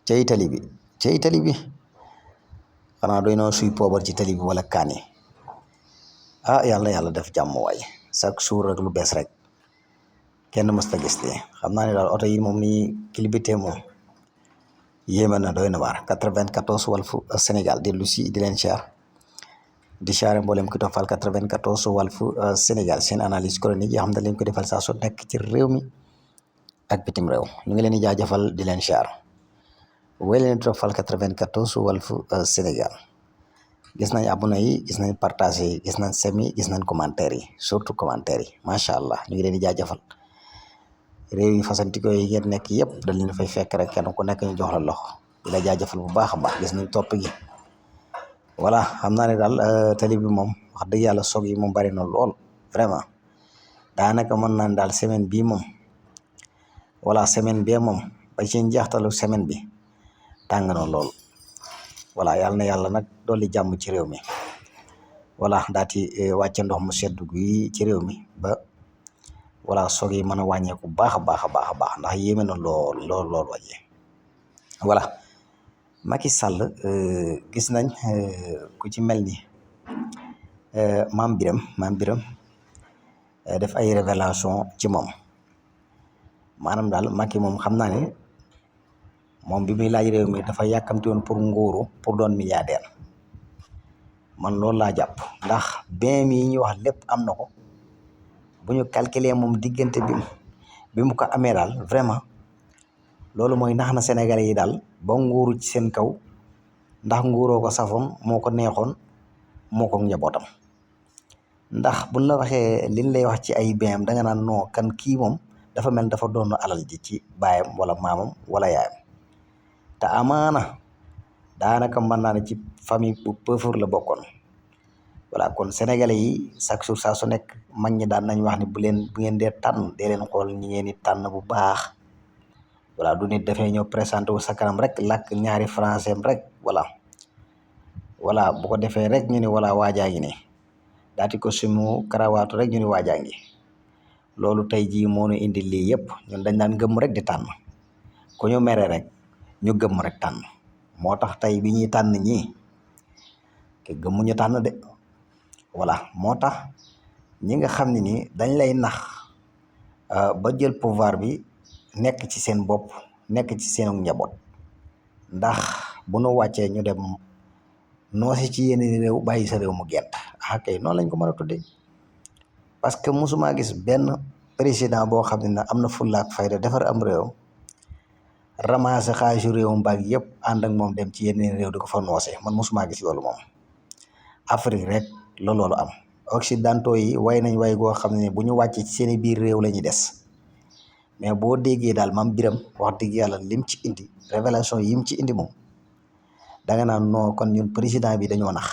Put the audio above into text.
cey tali bi cey tali bi xanaa doy noo suy poobar ci tali bi wala kaani yàlla yàlla def jàmm waay chaque jour rek lu bees rek kenn mësta gis lii xam naa ne daal oto yi moom ni kilibité moom yéeme na doy na waar 94 Walf Sénégal dellu si di leen siyaar di siyaare mboolem ki toppal 94 Walf Sénégal seen analyse chronique yoo xam ne leen ko defal saa su nekk ci réew mi ak bitim réew ñu ngi leen di jaajëfal di leen siyaar wéy leen toppal 94 Walf Sénégal gis nañ abonné yi gis nañ partagé yi gis nañ semi gis nañ commentaire yi surtout commentaire yi macha allah ñu ngi leen di jaajëfal réew yi fasantikoo yi ngeen nekk yëpp dañ leen fay fekk rek kenn ku nekk ñu jox la loxo di la jaajëfal bu baax a baax gis nañ topp gi voilà xam naa ne daal tali bi moom wax dëgg yàlla soog yi moom bari na lool vraiment daanaka mën naan daal semaine bii moom voilà semaine bee moom ba ci njeextalu semaine bi tàng na lool voilà yàlla na yàlla nag dolli jàmm ci réew mi voilà daati wàcce ndox mu sedd gi ci réew mi ba voilà soog yi mën a wàññeeku baax a baax a baax a baax ndax yéeme na lool lool lool wàññee voilà Macky Sall gis nañ ku ci mel ni Mame Birame def ay révélation ci moom maanaam daal Macky moom xam naa ne moom bi muy laaj réew mi dafa yàkkamti woon pour nguuru pour doon milliardaire man loolu laa jàpp ndax bien yi ñuy wax lépp am na ko bu ñu calculer moom diggante bi mu ko amee daal vraiment loolu mooy nax na Sénégalais yi daal ba nguuru ci seen kaw ndax nguuroo ko safoon moo ko neexoon moo ko njabootam ndax buñ la waxee liñ lay wax ci ay bien da nga naan non kan kii moom dafa mel dafa doon alal ji ci baayam wala maamam wala yaayam te amaana daanaka mën naa ne ci famille bu pauvre la bokkoon voilà kon sénégalais yi chaque jour saa su nekk mag ñi daan nañ wax ni bu ngeen dee tànn dee leen xool ñi ngeen di tànn bu baax voilà du nit dafay ñëw présenté wu sa kanam rek làkk ñaari français rek voilà bu ko defee rek ñu ne voilà waajaa ngi ne daati ko sumu karawaatu rek ñu ne waajaa ngi loolu tey jii moo ñu indi lii yëpp ñun dañ daan gëmm rek di tànn ku ñu mere rek ñu gëmm rek tànn moo tax tey bi ñuy tànn ñii ke gëmmuñu tànn de voilà moo tax ñi nga xam ne nii dañ lay nax ba jël pouvoir bi nekk ci seen bopp nekk ci seen njaboot ndax bu nu wàccee ñu dem noosi ci yeneen réew bàyyi sa réew mu gent kay noonu lañ ko mën a tuddee parce que mosuma gis benn président boo xam ne ne am na fulla ak fayda defar am réew ramassé xaalisu réewum baag yëpp ànd ak moom dem ci yeneen réew di ko fa noosee man mosuma gis loolu moom Afrique rek loolu am occidentaux yi way nañ way goo xam ne bu ñu wàccee ci seeni biir réew la ñuy des mais boo déggee daal Mame Birame wax dëgg yàlla lim ci indi révélation yim ci indi moom danga naan non kon ñun président bi dañoo nax